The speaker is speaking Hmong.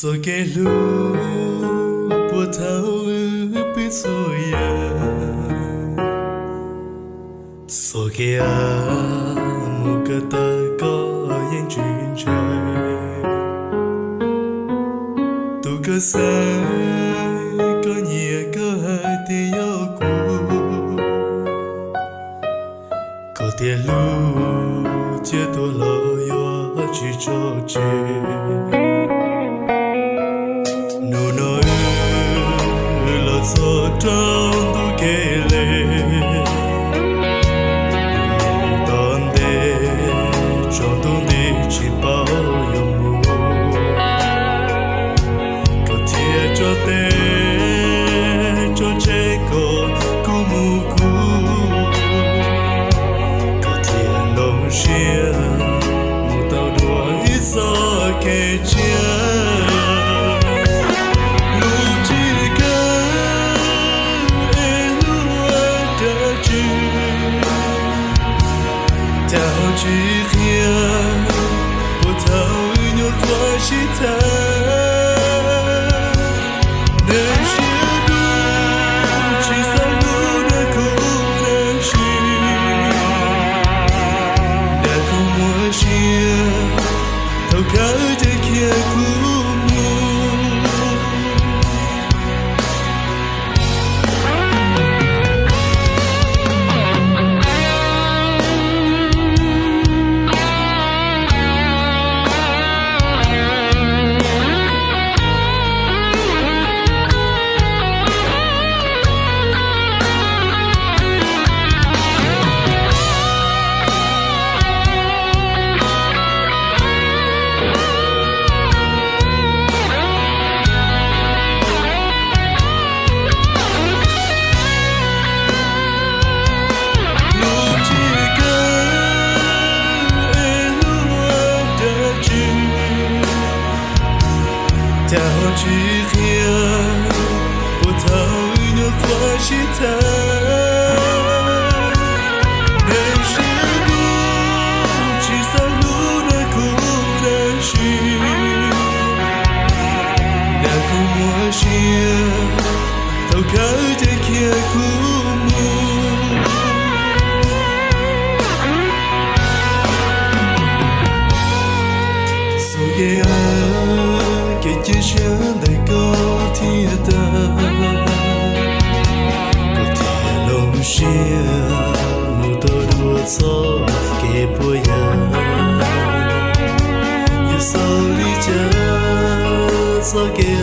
Txoj kev hlub puag thaum wb pib txhua yam, txoj kev av mus kawm tawm koj yeej tsis ntshai. Tus koj xav, koj nyiam, koj hais tias yog kuv, koj tias hlub thiab tuag los yuav tsis tso tseg. Hnub no wb los txog rau ntu kev le, hnub tos ntev tsaus ntuj nti tsis paub yuav mus. Koj thiaj tso tes tso tseg kom kuv mus kuv, koj thiaj hloov siab mus tau dua ib txoj kev tsiaj. Hlub tsis kawg es hlub dab tsi, cas ho tsis qhia puag thaum wb nyuam qhuav sib tham. Nws siab dub tsis xav hlub nrog kuv dab tsi, nrog kuv muaj sia, thaum kawg ces khiav kuv mus. Hlub tsis kawg es hlub dab tsi, cas ho tsis qhia puag thaum wb nyuam qhuav sib tham. Nws siab dub tsis xav hlub nrog kuv dab tsi, nrog kuv muaj sia, thaum kawg ces khiav kuv mus. Txoj kev av, kev cia siab ntawm koj thiaj tag, koj thiaj hloov siab mus tau dua txoj kev puas yam. Yog xaus li cas txoj kev